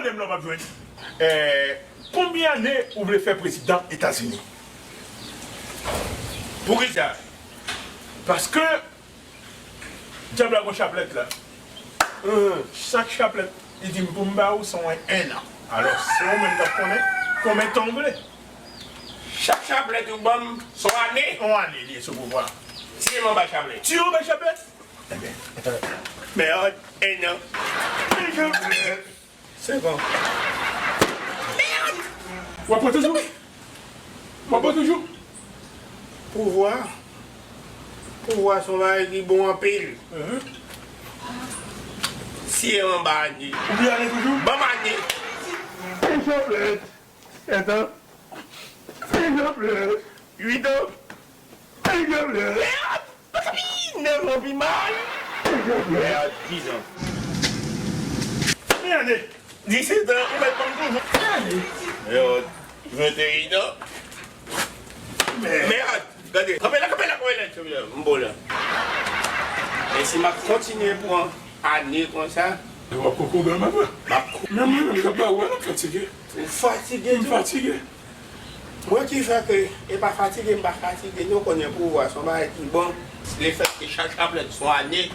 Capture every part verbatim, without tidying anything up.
Menm lè w p ap jwenn. Eh, konbyen ane ou vle fè prezidan Etazini? Poukisa? Paske dyab la gon chaplèt la. Chak chaplèt, li di m pou m ba ou, se yon en an. Alò, se ou menm k ap konnen konbyen tan w vle. Chak chaplèt ou ban m, se yon ane. Yon ane li ye sou pouvwa. Tiye m anba chaplèt. Tiye w anba chaplèt? Ebyen, mèd, en an. Senk an. Mèd! W ap pran toujou? W ap pran toujou? Pouvwa. Pouvwa se yon bagay ki bon anpil. Tiye m anba ane. Ou vle ale toujou? Ban m ane. Sèt an. Uit an. Mèd! Nèf an pi mal. Mèd, diz an. Konbyen ane? Disèt an, ou mèt ban m toujou. Konbyen ane? Mèd, venteyen an. Mèd! Gade, kanpe la, kanpe la, kanpe la, kanpe la, m bo la. E si m ap kontinye pran ane konsa, w ap pran pwoblèm apre. M ap ko- Men mwen menm, m t ap ba ou, m fatige. Ou fatige tou? M fatige. Mwen ki fè ke, e pa fatige, m pa fatige, nou konnen pouvwa se yon bagay ki bon. Lefètke chak chaplèt se yon ane.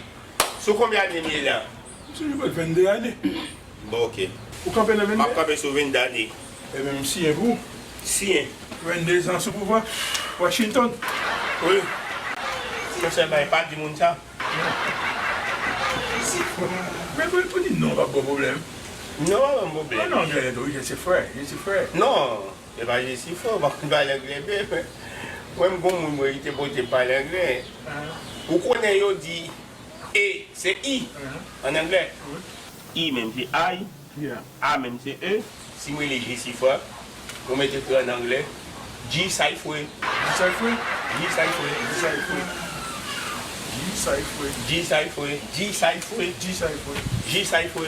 Sou konbyen ane m ye la? M sou vennde ane. Bon, oke. Ou kanpe nan vennde? M ap kanpe sou vennde ane. Ebyen, m siyen pou ou. Siyen. Vennde zan sou pouvwa. Washington. Wi. Konsèy bay, pa di moun sa. Men pou, pou di non, pa bon pwoblèm. Non, pa bon pwoblèm. Non, non, je suis frère, je suis frère. Non, e pa je suis frère, ou pa konn pale anglè byen. Mwen, m gon moun mwen ki te pote pale anglè. Ou konnen yo di E, se I, an anglè. I menm se I, A menm se E. Si m rele Jesifra, ou mete kre an anglè, G Cypher. G Cypher? G Cypher. G Cypher. G Cypher. G Cypher. G Cypher. G Cypher. G Cypher.